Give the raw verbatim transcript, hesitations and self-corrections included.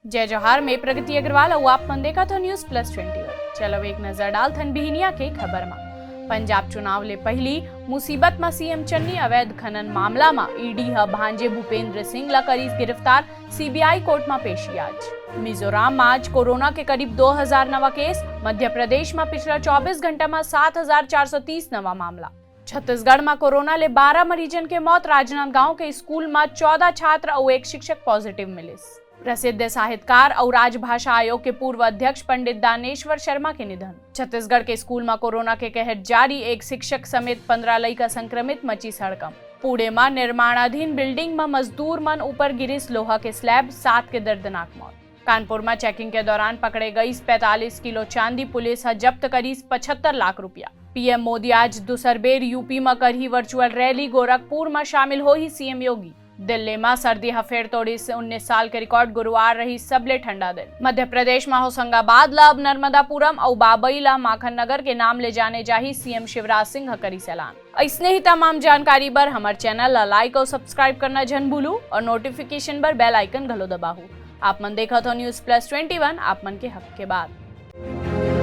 जय जोहार, मैं प्रगति अग्रवाल अउ आप मन देखत हो News Plus Twenty One। चलो एक नजर डालथन बिहिनिया के खबर मा। पंजाब चुनाव ले पहिली मुसीबत मा सीएम चन्नी, अवैध खनन मामला मा ईडी ह भांजे भूपेंद्र सिंह ला करिस गिरफ्तार, सीबीआई कोर्ट मा पेशी आज। मिजोरम मा आज कोरोना के करीब दो हजार नवा केस, मध्य प्रदेश मा पिछला चौबीस घंटा मा सात हजार चार सौ तीस नवा मामला। छत्तीसगढ़ मा कोरोना ले बारह मरीजन के मौत, राजनांदगांव के स्कूल मा चौदह छात्र अउ एक शिक्षक पॉजिटिव मिलिस। प्रसिद्ध साहित्यकार अउ राजभाषा आयोग के पूर्व अध्यक्ष पंडित दानेश्वर शर्मा के निधन। छत्तीसगढ़ के स्कूल मा कोरोना के कहर जारी, एक शिक्षक समेत पंद्रह लइका संक्रमित, मचिस हड़कंप। पुणे मा निर्माणाधीन बिल्डिंग मा मजदूर मन ऊपर गिरिस लोहा के स्लैब, सात के दर्दनाक मौत। कानपुर मा चेकिंग के दौरान पकड़े गईस पैंतालीस किलो चांदी, पुलिस ह जब्त करिस पचहत्तर लाख रुपया। पीएम मोदी आज दूसर बेर यूपी मा करही वर्चुअल रैली, गोरखपुर मा शामिल होही सीएम योगी। दिल्ली मा सर्दी ह फेर तोड़िस उन्नीस साल के रिकॉर्ड, गुरुवार रही सबले ठंडा दिन। मध्य प्रदेश मा होशंगाबाद ला अब नर्मदापुरम अउ बाबई ला माखन नगर के नाम ले जाने जाही, सीएम शिवराज सिंह ह करिस ऐलान। अइसने ही तमाम जानकारी बर हमर चैनल ला लाइक अउ सब्सक्राइब करना झन भूलू अउ नोटिफिकेशन बर बेल आइकन घलो दबाहू। आप मन देखत हो News Plus Twenty One, आप मन के हक के बात।